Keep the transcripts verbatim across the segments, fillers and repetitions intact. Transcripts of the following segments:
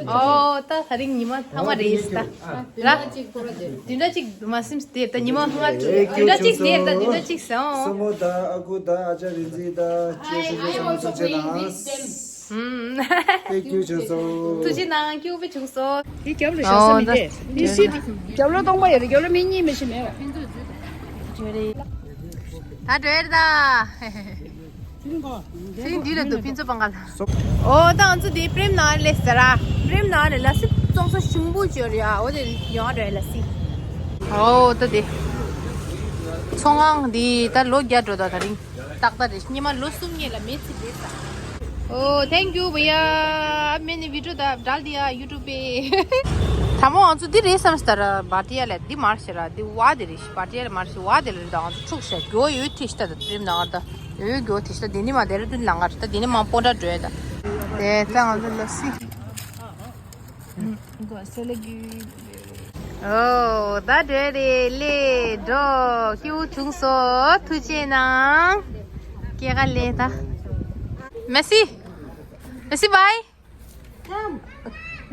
ཨོ་ད་ད་རིང་ཉི་མ་ཐ་མ་རེད་ད། ར། བདུན་ཕྲག་གཅིག་མ་ཟིན་ཏེ་ད་ཉི་མ་ལྔ་དྲུག་བདུན་ཕྲག་གཅིག་ཟེར་ད་བདུན་ཕྲག་གཅིག་ཟེར། སྲས་མོ་ད་ཨ་ཁུ་ད་ཨ་ཅག་རིག་འཛིན་ད་ཁྱེད་ཚོ་ཚང་མ་ཐུགས་རྗེ་གནང་། ཐུགས་རྗེ་གནང་། སྐྱིད་པོ་བྱུང་སོང་། དེ་རྒྱབ་ལ་ཞག་ས་མི་འདེད། མི་སྲིད། རྒྱབ་ལོག་སྟོང་པ་ཡོད་རེད། རྒྱབ་ལོག་མི་གཉིས་མི་ཤི་མེད་པ། ད་འགྲོ་ཡ་རེད་ད། ཚིག་འདི་ལ་འདུག་ཕུན་ཚོགས་སྤང་ག་ལ། ཨོ་ད་ང་ཚོ་འདི་པྲེམ་ནགར་སླེབས་ས་ར། པྲེམ་ནགར་ནས་ལ་སི་བཙོང་ས་ཞིམ་པོ་ཅིག་ཡོད་རེད་ཡ། འོ་དེ་ཡོང་རེད་ལ་སི། ཨོ་ད་དེ། ཚོང་ཁང་འདི་ད་ལོ་བརྒྱ་འགྲོ་ད་ད་རིང་། ཏག་ཏག་རེད། སྔོན་མ་ལོ་གསུམ་སྔོན་ལ་མེ་ཚིག་རེད་ས། ཨོ་thank you བྷི་ཡ། ཨ་མེ་ནི་བི་ཌི་ཡོ་ད་བྲལ་དི་ཡ་ཡུ་ཊུབ་པེ། དང་པོ་ང་ཚོ་འདི་རེད་བསམ་སྟ་ར་བ་ཏི་ཡ་ལ་འདི་མར་ཤི་ར་འདི་བ་དེ་རེད་ཤི་བ་ཏི་ཡ་ལ་མར་ཤི་བ་དེ་ལ་རེད་ད། ང་ཚོ་འཁྲུག་ཤ་གྱོ་ཡོད་ཐི་ཤི་ད་ད་ཏྲིམ་ད་ང་ད་ཡོད་གྱོ་ཐི་ཤི་ད། འདི་ནི་མ་དེ་ར་དུ་ལང་ག་རེད་ད། འདི་ནི་མ་པོ་འདྲ་འགྲོ་ཡ་ད། དེ་ད་ང་ཚོ་ལ་སི། ཨོ་ད་འདྲ་རེད་ལེ་འགྲོ། སྐྱིད་པོ་བྱུང་སོང་། ཐུགས་རྗེ་གནང་། སྐྱེ་ག་ལེ་ད། མེ་སི། མེ་སི་བྷའི།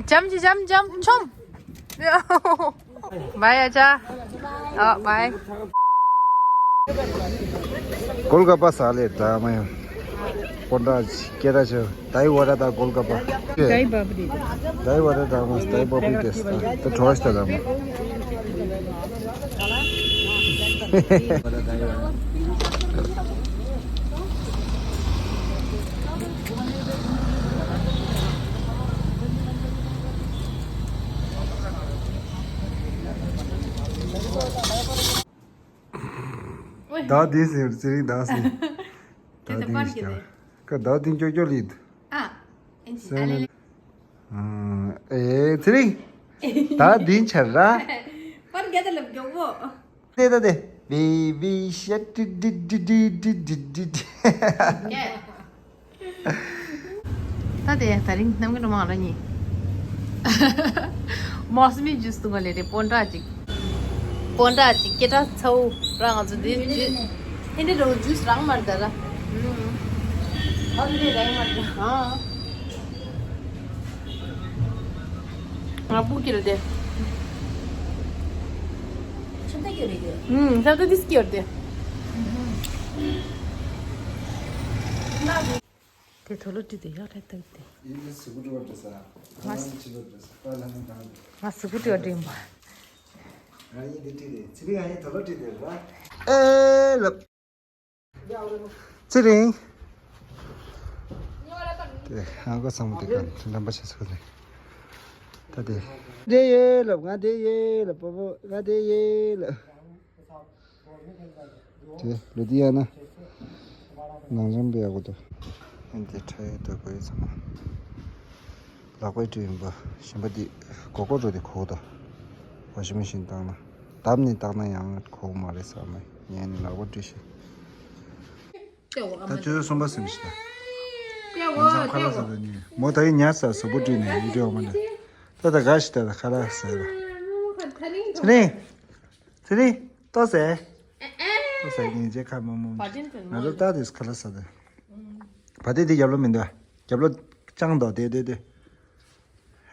ཇམ་ཇི་ཇམ་ཇམ་ཆོམ། བྷའི་ཨ་ཅག་ཨོ་བྷའི། གོལ་ག་པ་ས་ལེ་ད་མ་ཡང་། པོན་ཏྲ་སྐད་ད་ཆོ་དའི་བ་ར་ད་གོལ་ག་པ། དའི་བ་བི་རི། དའི་བ་ར་ད་མ་དའི་བ་བི་དེ་ད་ད་གྲོ་ཤ་ད་མ། ཨོའི། ཟླ་འདི་ཟེར་ཚེ་རིང་ཟླ་ཟེར། དེ་ད་ཟླ་འདི་པར་ཞིག་གི་རེད། ཀ་ཟླ་འདི་ཀྱོག་ཀྱོག་ལིད། ཨ། ཨེན་ཅི་སེ་ཨ་ལེ་ལེ། ཨེ་ཚེ་རིང་། ཟླ་འདི་ཆར་ར། པར་རྒྱ་ད་ལབ་མགྱོགས་པོ། དེ་ད་དེ། བི་བི་ཤ་ཏི་ཏི་ཏི། ད་དེ་ད་རིང་རྣམ་རྒྱལ་སྒྲོལ་མ་ང་རང་གཉིས། མོ་སི་མི་ཇུས་འཐུང་ག་ལེ་རེད། པོན་ཏྲ་ཅིག་པོན་ཏྲ་ཅིག་སྐད་གྲགས་ཚ་བོ་ར། ང་ཚོ་འདི་ཇུས་ཧེ་འདྲ་རོ་ཇུས་རང་མར་ད་ར། ཧ་འདྲ་རང་མར་ད། ཨ། ང་སྤུ་གུ་རེད་དེ། ཁྱབ་ད་གི་རེད་དེ། ཨུམ། ཁྱབ་ད་དིས་གི་རེད་དེ། དེ་ཐོ་ལོ་ཏི་དེ་ཡག་རེད་ད་དེ། ཡིན་དེ་སི་ཀུ་ཏི་བ་འདྲ་ས། ང་ང་ཅི་ལོ་འདྲ་ས། པ་ལ་ནི་གང་འདྲ། ང་སི་ཀུ་ཏི་བ་འདྲ་ཡིན་པ། ང་ཡིན་དེ་ཏི་དེ། ཚེ་རིང་ང་ཡིན་ཐོ་ལོ་ཏི་དེ་ར། ཨེ་ལབ། ཚེ་རིང་། དེ་ཧང་གོ་ཚང་མ་དེ་གང་འགྲམ་པ་ཆེ་ཚོད་རེད། ད་དེ། དེ་ཡེ་ལབ། ང་དེ་ཡེ་ལབ། པོ་པོ་ང་དེ་ཡེ་ལབ། དེ་ལོ་དེ་ཡ་ན། ནང་འཇམ་པའི་ཡག་པོ་འདུག་ཨེ་འདི་ཁྲ་ཡོད་དུ་གོ་ཡི་ཚང་མ། ལག་པའི་སྤྲོད་ཡིན་པ། ཞིམ་པ་འདི་གོ་གོ་འགྲོ་དེ་གོ་དོ། ཝ་ཤིང་མེ་ཤིན་བཏང་ན། བརྡབས་ནས་བཏང་ན་ཡང་གོ་མ་རེད་ས་མེད། ངས་ནི་ལག་པ་སྤྲོད་ཤེས། ད་ཆུ་ཚོད་གསུམ་པ་ཟིན་ཤི་ད། ངས་ཚང་ཁ་ལག་ཟ་ད་ཉིན་མོ་ད་ཡིན་ཉར་ས་གཟུགས་པོ་བཀྲུས་ནས་ཡིད་འགྲོ་མ་ན། ད་ད་ག་ཤི་ད་ད་ཁ་ལག་ཟ་ད། ཚེ་རིང་། ཚེ་རིང་། ཏོ་ཟེ། ཏོ་ཟེ་ཉིན་རྗེས་ཁ་མོ་མོ། ང་ཚོ་ད་དུས་ཁ་ལག་ཟ་ད། བ་དེ་དེ་རྒྱབ་ལོ་མི་འདུག་རྒྱབ་ལོ་ཅང་དོ་དེ་དེ་དེ།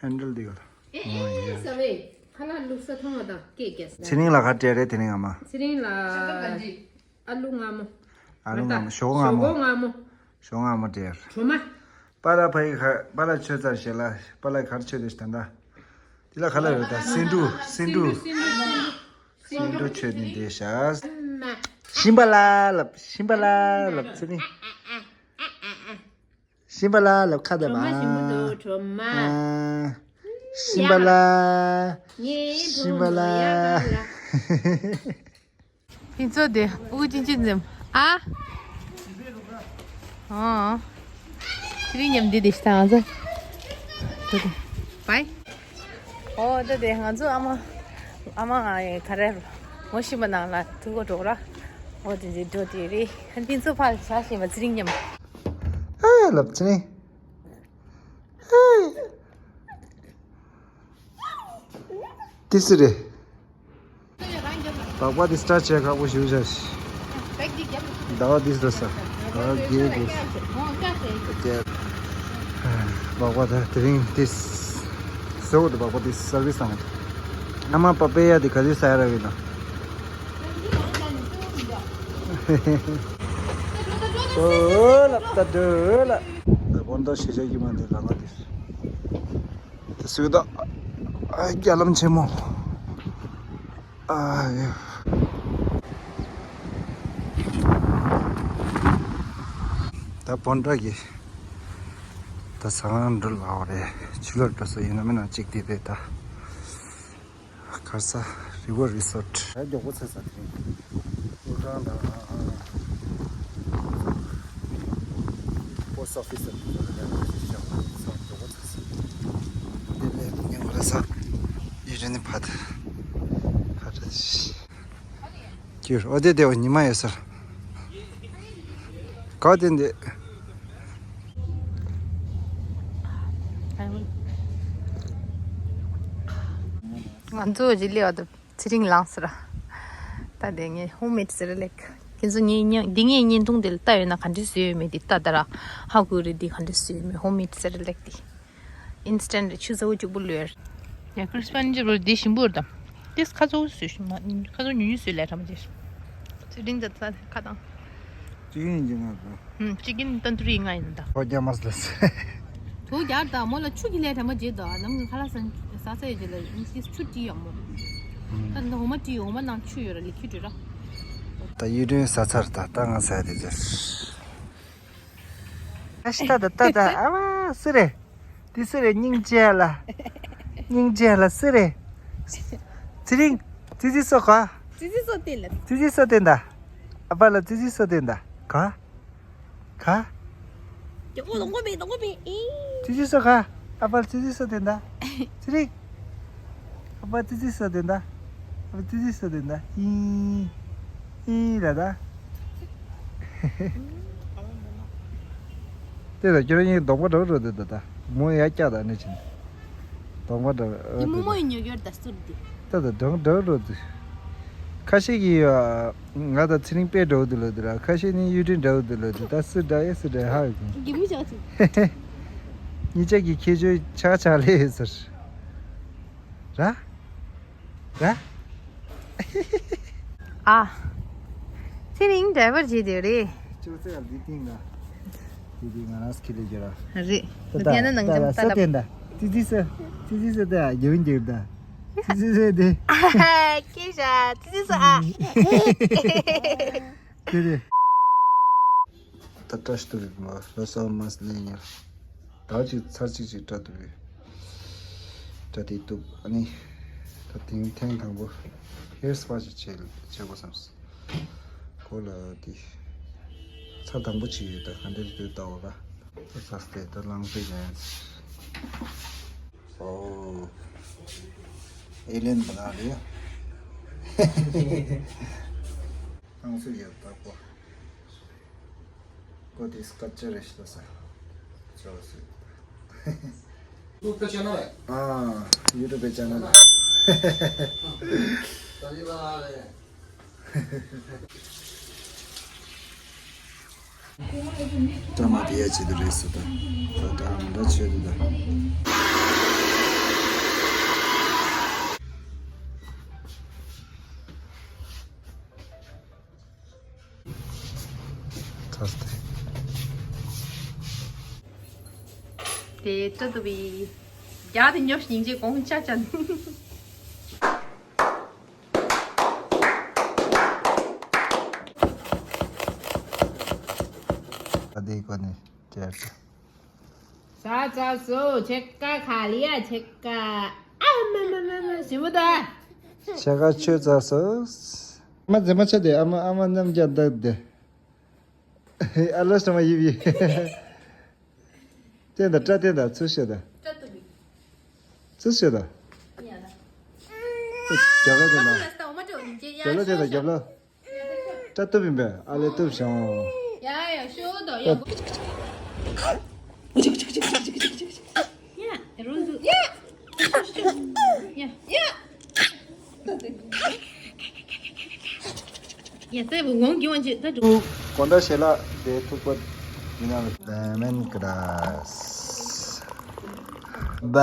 ཧན་ཌལ་དེ་ག་ལ། ཨེ་ཨེ་ཟ་བས་ཁ་ལག་བླུགས་ས་མཐོང་བ་དང་སྐད་རྒྱག་ས། ཚེ་རིང་ལ་ག་སྤྲད་རེད་དེ་རིང་ཨ་མ། ཚེ་རིང་ལ་ཨ་ལུ་མངར་མོ། ཨ་ལུ་མངར་མོ། ཞོག་མངར་མོ། ཞོག་མངར་མོ་སྤྲད། གྲོ་མ། པ་ལ་ཕ་ཡི་ཁ་པ་ལ་ཆོས་ཚར་ཞེ་ལ་པ་ལ་གར་ཆོས་དེ་ཞིག་ད་ད། དེ་ལ་ཁ་ལ་རེད་ད་སེ་འབྲུ་སེ་འབྲུ། སེ་འབྲུ་ཆོས་དེ་འདྲེ་ཤ། ཤིང་པ་ལ་ལབ་ཤིང་པ་ལ་ལབ་ཚེ་རིང་། ཤིང་པ་ལ་ལབ་ཁ་ད་མ། ཤིང་པ་ལ། ཤིང་པ་ལ། ཕིན་ཚོ་དེ་ཨུ་ཅི་ཅི་འཛེམ་ཨ། ཨོ། ཚེ་རིང་མཉམ་འདི་དེ་ཤི་ཐང་ཚོ། བའི། ཨོ་ད་དེ་ང་ཚོ་ཨ་མ། ཨ་མ་ཨ་ཡེ་ག་རེ། ངོ་ཤེས་པ་ནང་ལ་ཐུག་གོ་འགྲོ་ར། ཨོ་དེ་འཛེ་འགྲོ་དེ་རེད། ཕིན་ཚོ་ཕར་ཆ་ཤེས་མ་ཚེ་རིང་མཉམ། ཨ་ལབ་ཚེ་རིང་། ཨ། ཏི་སི་རེད། སྦག་སྦག་འདི་སི་ཊཱར་ཊི་བྱེད་ཁག་པོ་ཞེ་པོ་ཆགས་ཤག་ཟླ་བ་འདི་ཟླ་ས། ཟླ་བ་བརྒྱད་དགོས། སྦག་སྦག་ད་དེ་རིང་ཏི་སི། ཟེར་བ་དེ་བག་པ་དེ་སར་བིས་བཏང་། ཨ་མ་པ་པེ་ཡ་དེ་ག་དུས་ཟ་ཡ་ར་བི་ན། ཨོ་ལབ་ད་འདོད་ལ། ད་བོན་ཏོ་ཤེས་བྱ་གི་མ་འདི་ལ་ང་དེ། དེ་སུས་ད། ཨ་རྒྱ་ལམ་ཆེན་མོ། ཨ་ཡ། ད་བོན་ཏོ་གི། ད་ཟ་ཁང་འགྲོ་ལ་འོ་རེད། ཕྱི་ལོགས་འགྲོ་ས་ཡིན་ན་མིན་ན་གཅིག་དེ་རེད་ད། གར་ས་རི་བོ་རི་སོར་ཊི། ད་མགྱོགས་པོ་ཚར་ས་དེ་རིང་། ཨུ་ཁང་དང་པོ་སི་ཊི་ཨོ་ཕི་སི་དང་དེ་ཚོ་ལ་ལས་ཀ་ཞིག་བྱ་བ་ཚང་མགྱོགས་པོ་ཚར་ས། དེ་ལས་ཉིན་གུང་ལ་ས་ཡུལ་ནི་ཕ་ད་ཕ་ད་ཞིག་ཁྱོད་ཨོ་དེ་དེ་བ་ཉི་མ་ཡོད་སར། ག་དེ་འདི། ང་ཚོ་ཇི་ལི་བ་དུ་ཚེ་རིང་ལངས་སོ་ར། ད་དེ་ངས་ཧོམ་མེད་སེ་རེ་ལེག་ཁྱེད་ཚོ་ངའི་བརྙན་འདི་ངའི་བརྙན་ཐུང་དེ་ལ་ལྟ་ཡོད་ན་ག་འདྲས་བཟོས་ཡོད་མེད་འདི་ལྟ་ད་ར། ཧ་གོ་རེད། འདི་ག་འདྲས་བཟོས་ཡོད་མེད། ཧོམ་མེད་སེ་རེ་ལེག་འདི། ཨིན་སི་ཊན་རེད། ཆུ་ཚ་བོ་གཅིག་པུ་ལོས། ཡ་ཁྲིས་པན་ཇི་རོ་འདི་ཞིམ་པོ་རེད་དམ། ཏིས་ཁ་ཚོ་བཟོས་ཤིང་མ་ཁ་ཚོ་ཉུང་ཉུང་བཟོས་ལས་ཁྲ་མ་བྱེད། ཚེ་རིང་དང་ཚ་ཁ་དང་། ཅི་ཡིན་ཅི་ང་དང་། ཧུམ། ཅི་གིན་ཏན་ཏུ་རི་ང་ཡིན་ད། ཁོ་རྒྱ་མ་སླེབས། དུ་རྒྱར་ད་མོ་ལ་ཆུ་གི་ལས་དྲ་མ་བརྗེད་དོ། ནམ་གི་ཁ་ལག་ཟ་ས་ཡོད་ཅི་ལ་ཡིན་ཏིས་ཆུ་བྲིས་ཡོང་མོ། ད་འདི་འོ་མ་བྲིས་འོ་མ་ནང་ཆུ་ཡོད་ར་ལི་ཁྱི་བྲིས་ར། ད་ཡུལ་དྲུང་ཟ་ཚར་ད་ད་ང་ཟ་དེ་ཟེར། ཨ་ཤི་ད་ད་ད་ད་ཨ་མ་སུ་རེད། དེ་སུ་རེད། སྙིང་རྗེ་ལ། སྙིང་རྗེ་ལ་སུ་རེད། ཚེ་རིང་། ཙི་ཙི་སོ་ག་ཙི་ཙི་སོ་བསྟན་ལ། ཙི་ཙི་སོ་བསྟན་ད། ཨ་ཕ་ལ་ཙི་ཙི་སོ་བསྟན་ད། ག་ག་ཀྱོ་ཀོ་ལོང་གོ་མེ་ལོང་གོ་མེ་ཨེ། ཙི་ཙི་སོ་ག་ཨ་ཕ་ལ་ཙི་ཙི་སོ་བསྟན་ད། ཚེ་རིང་། ཨ་ཕ་ཙི་ཙི་སོ་བསྟན་ད། ཨ་ཕ་ཙི་ཙི་སོ་བསྟན་ད། ཨི། ཨི་ལ་ད། དེ་ལ་ཁྱོད་རང་གདོང་པ་འདྲ་བོ་འགྲོ་འདུག་ད་ད། མོ་ཡ་སྐྱག་ད་ནི་ཕྱིན། གདོང་པ་འདྲ་བོ་འདི་མོ་མོ་ཡི་ཉོ་རྒྱུར་ད་སུར་འདི། ད་ད་གདོང་འདྲ་བོ་འགྲོ་འདུག་ཁ་ཤས་ཀྱིས་ང་དང་ཚེ་རིང་དཔེ་འདྲ་བོ་འདུག་ལབ་འདུག་ར། ཁ་ཤས་ནི་གཡུ་སྒྲོན་འདྲ་བོ་འདུག་ལབ་འདུག་ད་སུ་འདྲ་ཡ་སུ་འདྲ་ཧ་ཡོད་གི། གི་མི་ཆགས་ཅིག་གཉིས་ཆ་གི་ཁྱད་ཆོས་ཆགས་ཆགས་ལས་ཟེར། ར། ར། ཨ། ཚེ་རིང་ཌ་རའི་ཝར་བྱེད་དེ་རེད། ཅོག་ཙེ་ལ་འདི་སྟེང་ལ། འདི་འདི་ང་རང་སྐྱིད་ལས་རྒྱུ་ར། རེད། ད་ད་དེ་ན་ནང་ད་ལ་ཙམ་ས་ལ། བསྟན་ད། ཙི་ཙི་ས། ཙི་ཙི་ས་ད་རྒྱུན་འགྱུར་ད། ཙི་ཙི་ས་དེ། ཨ་ཧ། སྐྱིད་ཤ། ཙི་ཙི་ས་ཨ། དེ་རེད། ད་བཀྲ་ཤིས་བདེ་ལེགས་མ་ལོ་སོ་མ་སི་ལེ་ཉེར། ཟླ་བ་གཅིག་ཚར་གཅིག་ཅིག་བཀྲ་བདེ་ལེགས། བཀྲ་བདེ་ལེགས་ཨ་ནི། ད་དེང་ཐེངས་དང་པོ་ཧེར་སི་པ་ཅིག་བྱེད་བྱེད་དགོས་བསམས། གོ་ལ་དེ། ཚར་དང་པོ་ཅིག་ཡོད་ད་ག་འདྲ་དུ་ལྟ་བ་ལ། ད་ས་སྟེ་ད་ལང་ཚོ་ཡིན། ཨོ། ཨེ་ལེན་པ་ན་རེད། ལང་ཚོ་ཡོད་ད་གོ། ཀོ་དེ་སྐད་ཆ་རེ་ཞིག་ལ་ས། ཅོ་སི། YouTube channel है। हाँ, YouTube पे चैनल है। ད་མ་དེ་ཡ་ཅི་དེ་རེད་ཟེར་ད། ད་ད་མ་འདྲ་ཆོས་དེ་ད། ཚར་ཏེ། དེ་ལྟ་དུ་བི། རྒྱ་དེ་ཉོབ་སྙིང་རྗེ་གོང་ཆ་ཅན། ཨ་དེའི་སྒོ་ནས་བཅར་ཏེ། ཟ་ཚར་སོང་། ཕྱེད་ཀ་ག་ལེ་ཡ་ཕྱེད་ཀ། ཨ་མ་མ་མ་མ་ཞིམ་པོ་ད། ཕྱེད་ཀ་ཆོད་ཚར་སོང་། ཨ་མ་མཛེས་མ་ཆ་དེ་ཨ་མ་ཨ་མ་རྣམ་རྒྱལ་འདུག་དེ། ཨ་ལོ་ཤ་མ་ཡིབ་ཡིབ། བསྟན་དང་སྐྲ་བསྟན་དང་ཚུར་ཤོད་དང་། སྐྲ་གཏུབ་པའི། ཚུར་ཤོད་དང་། ཡ་ད། རྒྱབ་ལོག་བསྟན་དང་། ཨ་ལོ་ལ་ས་འོ་མ་ཏོ་ཡིན་ཅེ་ཡ་རྒྱབ་ལོག་བསྟན་དང་རྒྱབ་ལོག་སྐྲ་གཏུབ་ཡིན་པས་ཨ་ལས་གཏུབ་བྱུང་། ཡ་ཡ་ཤོད་དང་ཡ། ཡ་རུ་འདུག་ཡ་ཡ། ཡ་ཙེ་བུ་ངོང་གི་ཝང་ཅི་ད་འགྲོ། དགོང་དག་ཞལ་ལག་དེ་ཐུག་པ་ཡིན་ན་ལེ་མོན་གྷ་ར་སི། བ།